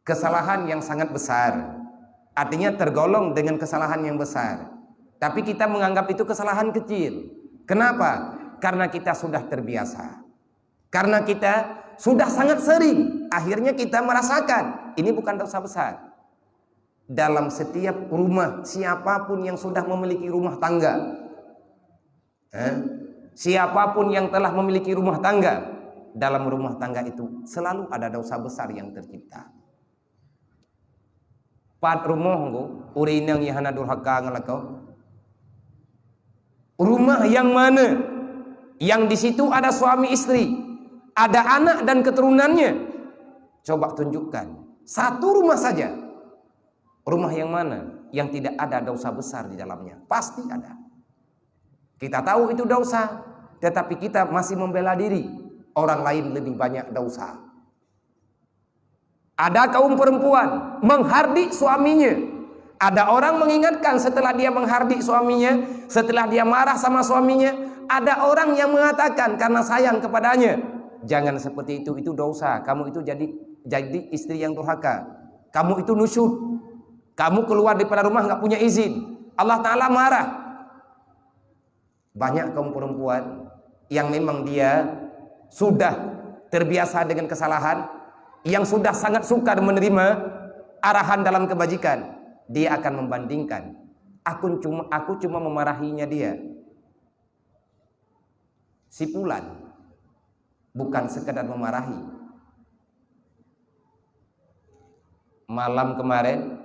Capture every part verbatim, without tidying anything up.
Kesalahan yang sangat besar. Artinya tergolong dengan kesalahan yang besar. Tapi kita menganggap itu kesalahan kecil. Kenapa? Karena kita sudah terbiasa. Karena kita sudah sangat sering, akhirnya kita merasakan ini bukan dosa besar. Dalam setiap rumah, siapapun yang sudah memiliki rumah tangga, eh, siapapun yang telah memiliki rumah tangga, dalam rumah tangga itu selalu ada dosa besar yang tercipta. Pat rumoh ngku, ureueng inong nyang hana durhaka ngon lakoe? Rumah yang mana? Yang di situ ada suami istri, ada anak dan keturunannya. Coba tunjukkan. Satu rumah saja. Rumah yang mana yang tidak ada dosa besar di dalamnya? Pasti ada. Kita tahu itu dosa, tetapi kita masih membela diri. Orang lain lebih banyak dosa. Ada kaum perempuan menghardik suaminya. Ada orang mengingatkan setelah dia menghardik suaminya, setelah dia marah sama suaminya, ada orang yang mengatakan karena sayang kepadanya, "Jangan seperti itu, itu dosa. Kamu itu jadi jadi istri yang durhaka. Kamu itu nusyuz. Kamu keluar daripada rumah nggak punya izin. Allah Ta'ala marah." Banyak kaum perempuan yang memang dia sudah terbiasa dengan kesalahan, yang sudah sangat sukar menerima arahan dalam kebajikan, dia akan membandingkan, "Aku cuma aku cuma memarahinya dia." Si Fulan bukan sekadar memarahi. Malam kemarin,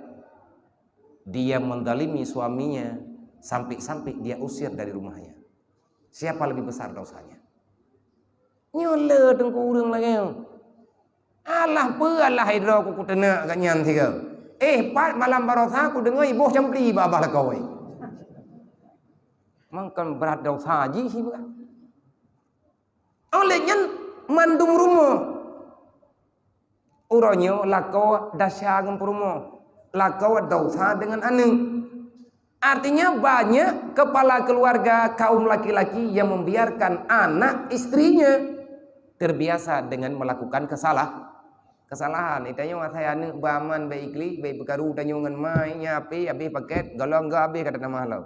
dia mendalimi suaminya sampai-sampai dia usir dari rumahnya. Siapa lebih besar dosanya? Nyoe le teungku ureueng lagée nyoe. Alah peue alah idroe ku kuteunak gak nyan sigoe. Eh, pat malam baroesa kudeungoe iboh campli bak babah lakoe. Mangkon brat dosa jih sibeuh. Oleh nyan mandum rumoh. Uroe nyoe lakoe desya ngon peurumoh, lakoe desya deungon aneuëk. Artinya banyak kepala keluarga kaum laki-laki yang membiarkan anak istrinya terbiasa dengan melakukan kesalah, kesalahan. Itanyoe asai aneuëk beuaman, beu iklik, beu peukaru tanyoe ngon mai, nyapi habéh paket, golong go habéh ka tatamah lom.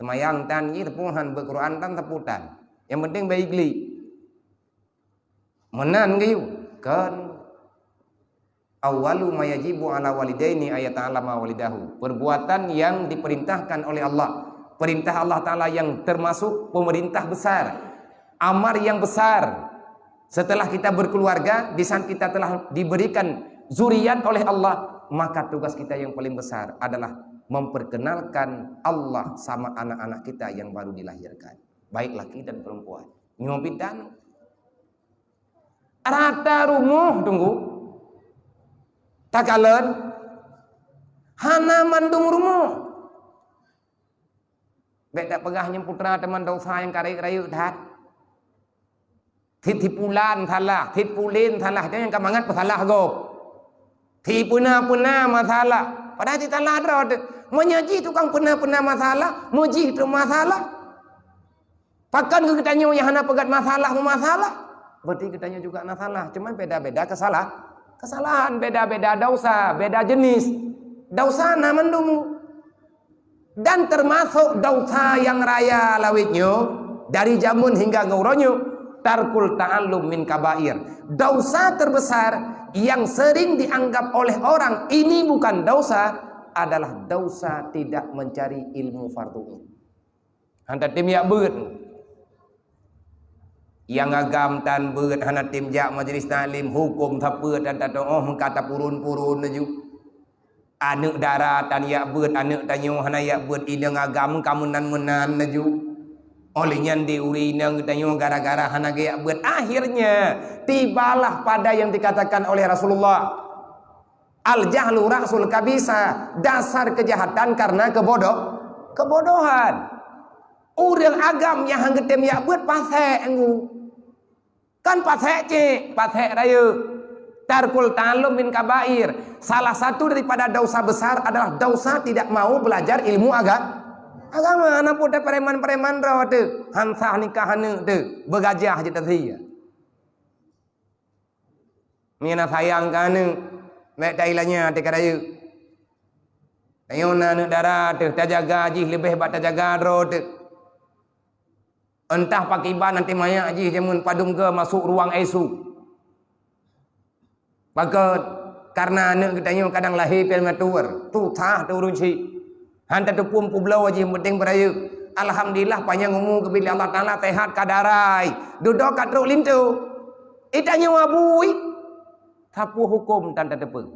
Teumayang tan jih teupuhan, beuet Quran tan teuputan. Yang penting beu iklik. Meunan geuyue kan. Awwalu ma yajibu ala walidaini ayata'allama walidahu. Perbuatan yang diperintahkan oleh Allah. Perintah Allah Ta'ala yang termasuk pemerintah besar. Amar yang besar. Setelah kita berkeluarga, di saat kita telah diberikan zuriat oleh Allah, maka tugas kita yang paling besar adalah memperkenalkan Allah sama anak-anak kita yang baru dilahirkan, baik laki dan perempuan. Nyoe pitan rata rumoh tunggu takalon hana mandum rumoh. Bék tapeugah nyang putra teuma dosa nyang ka rayeuk-rayeuk that. Thit-thit pulan salah, thit pulen salah, nyan nyang ka mangat peusalah gob. Thit peuna-peuna masalah. Padahai thit salah droe teuh. Meunyoe jih tukang peuna-peuna masalah, meujih teuma salah. Pakon keu geutanyoe nyang hana peugét masalah meumasalah? Berarti geutanyoe juga na salah, cuma beda-beda kesalah, kesalahan, beda-beda dosa, beda jenis. Dosa na mandum. Dan termasuk dosa yang raya lawét nyoe, dari jameun hingga ngon uroe nyoe, tarkul ta'allum min kabair. Dosa terbesar yang sering dianggap oleh orang ini bukan dosa adalah dosa tidak mencari ilmu fardu ain. Han tatem jak beuet. Nyang agam tan beuet hana tem jak majlis taklim, huköm sapeue tan tatu'oh meuka tapurun-purun laju. Aneuëk dara tan jak beuet, aneuëk tanyoe hana jak beuet, inong agam ka meunan-meunan laju. Oleh nyan di ureuëng inong tanyoe gara-gara hana geujak beuet. Akhirnya, tibalah pada yang dikatakan oleh Rasulullah. Al-jahlu ra'sul kabisa, dasar kejahatan karena kebodoh, kebodohan. Ureuëng agam nyang han geutem jak beuet pasék ngu. Kan pasék cék, pasék rayeuk. Tarkul ta'allum min kabair. Salah satu daripada dosa besar adalah dosa tidak mau belajar ilmu aga-, agama. Aneuk muda preman-preman droe teuh, han sah nikah aneuk teuh, beugajah jeuet tasia. Meunyoe na sayang keu aneuk, bèk tailanya teuka rayeuk. Tanyoe na aneuk dara teuh, tajaga jih leubeh bak tajaga droe teuh. Entah pakiban até manyak jih jameun padum geu masôk ruang I C U. Pakon? Kareuna aneuk geutanyoe kadang lahé prematur, susah teuurus cit. Han tateupeue peubloe jih, penting beurayeuk. Alhamdulillah, panyang umu geubri lé Allah Taala, sehat ka darai. Dudoe ka trok linto. Geutanyoe abui, sapeue huköm tan tateupeue.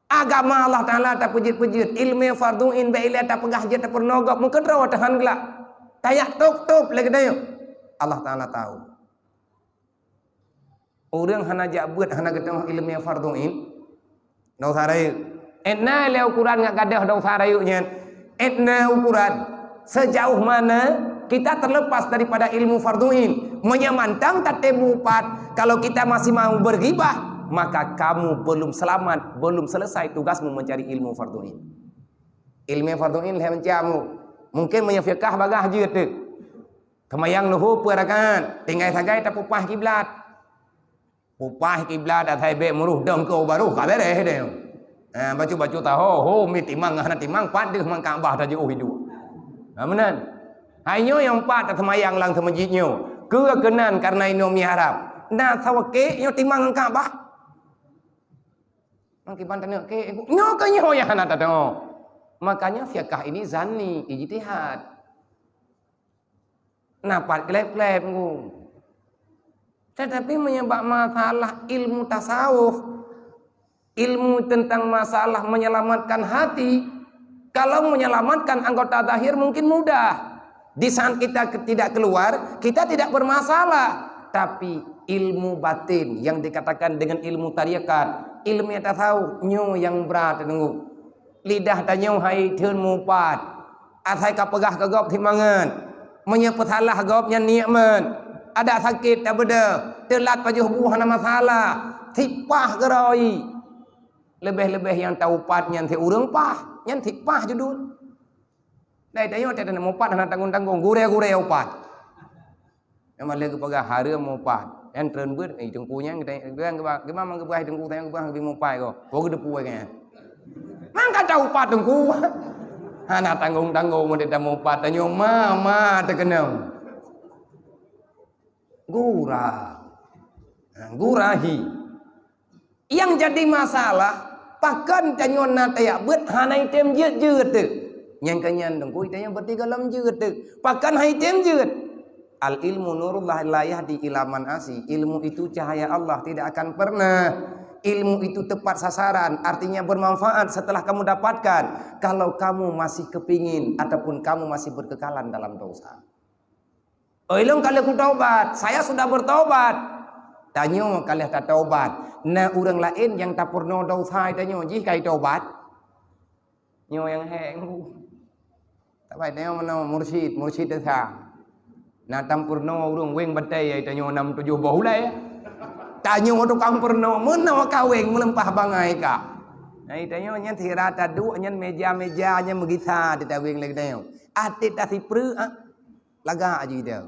Agama Allah Taala tapeujeuet-peujeuet, ileumèe fardhu ain bèk ilèe tapeugah jeuet tapeurunoe gob, meukeudroe teuh han glak. Tajak tôb-tôb lé geutanyoe. Allah Taala tahu. Ureueng hana jak beuet, hana geutanyoe ileumèe fardhu ain, dosa rayeuk. Étna lé ukuran ngat gadôh dosa rayeuk nyan. Étna ukuran sejauh mana kita terlepas daripada ilmu fardhu ain. Meunyoe mantong tatém mupat, kalau kita masih mau berghibah, maka kamu belum selamat, belum selesai tugasmu mencari ilmu fardhu ain. Ileumèe fardhu ain lhèe macam. Mungkin meunyoe fiqah bagaih jeuet teuh. Seumayang luhô peuet rakaat, tinggai sagai tapeupah kiblat. Peupah kiblat asai bèk meuruh dong keu baroh ka beres deh. Ha, bacut-bacut taho, ho, mi timang hana timang, pat deuh ngon Ka'bah tajiôh iduek. Ha, meunan. Hai nyoe nyang pat taseumayang lam seumeujid nyoe. Keu keunan kareuna inong mihrab. Na sawa kek nyoe timang ngon Ka'bah. Nang kiban taneuk kek, nyoe keu nyoe nyang hana tadeungoe. Makanya fiqah ini zanni, ijtihad. Na pat gleb-gleb ngon. Tetapi meunyoe bak masalah ilmu tasawuf, ilmu tentang masalah menyelamatkan hati, kalau menyelamatkan anggota zahir mungkin mudah. Di saat kita ke-, tidak keluar, kita tidak bermasalah. Tapi ilmu batin yang dikatakan dengan ilmu tarekat, ilmu tasawuf, nyoe nyang brat nunggu. Lidah tanyoe hai theun mupat. Asai ka peugah keu gob simangat. Meunyoe peusalah gob nyan nikmat. Adak sakét tabeudôh, teulat pajoh bu hana masalah. Sipah geuroi. Leubeh-leubeh nyang taupat nyan si ureueng pah, nyan sipah judul. Dai tanyoe teuh mupat hana tanggong-tanggong, gurée-gurée upat. Nyang malée geupeugah hareuem mupat. Nyan treun beuet, eh, teungku nyan geutanyoe, geuba, geuba mang geupeugah teungku tanyoe geupeugah geubi mupat ko. Ko geudepu ai nyan. Mang ka taupat teungku. Hana tanggong-tanggong meudeh tamupat tanyoe ma, ma teukeunong. Gura. Ha, gura hi. Nyang jadi masalah, pakon tanyoe na tajak beuet hana item jeuet-jeuet teuh. Nyang keu nyan teungku tanyoe berarti gohlom jeuet teuh. Pakon hai item jeuet? Al ilmu nurullah la yahdi ila man asi. Ilmu itu cahaya Allah, tidak akan pernah. Ilmu itu tepat sasaran, artinya bermanfaat setelah kamu dapatkan. Kalau kamu masih kepingin ataupun kamu masih berkekalan dalam dosa. Oi, lôn ka lheueh kutobat, saya sudah bertobat. Tanyoe ka lheueh tatobat. Na ureueng laén nyang tapeurunoe dosa tanyoe jih ka jitobat? Nyoe nyang hék. Tabai tanyoe meunoe mursyid, mursyid desya. Na tapeurunoe ureueng weng batée tanyoe nam tujoh boh ulée. Tanyoe tukang peurunoe meunoe ka weng meuleumpah bangai ka. Nah, tanyoe nyan sira taduek nyan meja-meja nyan meugisa di taweng lé tanyoe. Até tasipreuk, ah. Lagak aju idang.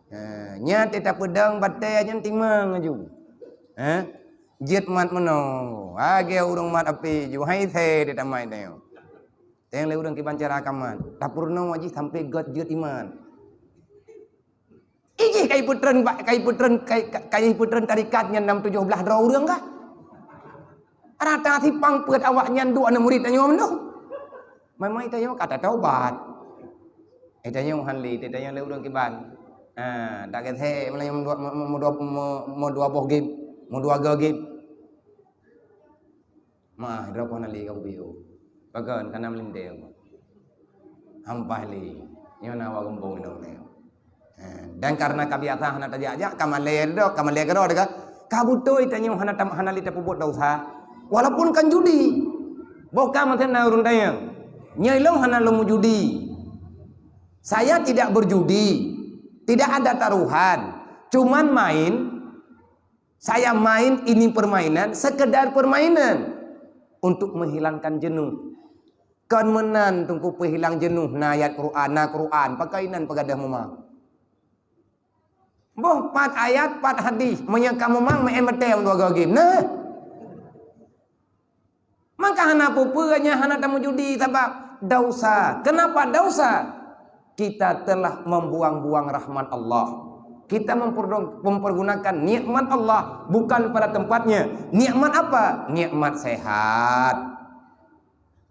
Ha, nyan teuh tapeudong batée nyan timang aju. Ha? Jeuet mat meunoe. Lagée ureueng mat api ju hai se teuh tamai tanyoe. Teng lé ureueng kiban cara kamat. Tapeurunoe jih sampoe gét jeuet iman. Ijih kai peutreun ba-, kai peutreun, kai, kai, kai peutreun tarekat nyan nam tujoh blaih droe ureueng kah? Rata sipang peuet awak nyan duek aneuk murit tanyoe meunoe. Memang tanyoe ka tatobat. Eh, tanyoe han lé, tanyoe lé ureueng kiban. Ha, dak keu thé meulayeue meudua, meudua, meudua boh gét, meudua goe gét. Mah, droe keuh hana lé ka kupiôh. Pakon, ka na meulintée. Hampah lé. Nyoe na awak gampông inong nyoe. Ha, dan karena ka biasa hana tajak-jak, ka malée dok, ka malée keudroe deka. Ka beutôi tanyoe hana tam-, hana lé tapeubuet dosa. Walaupun kan judi. Boh ka meuteuna ureueng tanyong. Nyoe lôn hana lôn meujudi. Saya tidak berjudi. Tidak ada taruhan. Cuman main. Saya main ini permainan, sekedar permainan untuk menghilangkan jenuh. Kon meunan teungku peuhilang jenuh, na ayat Quran, na Quran, pakon inan peugadoh muma. Boh pat ayat, pat hadis, meunyoe kamoe mang meu'en meutem dua goe game. Nah. Maka hana peue-peue nyan hana tameujudi sabab dosa. Kenapa dosa? Kita telah membuang-buang rahmat Allah. Kita memperdong-, mempergunakan nikmat Allah bukan pada tempatnya. Nikmat apa? Nikmat sehat.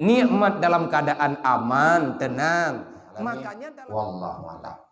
Nikmat dalam keadaan aman, tenang. Makanya dalam Wallahu a'lam.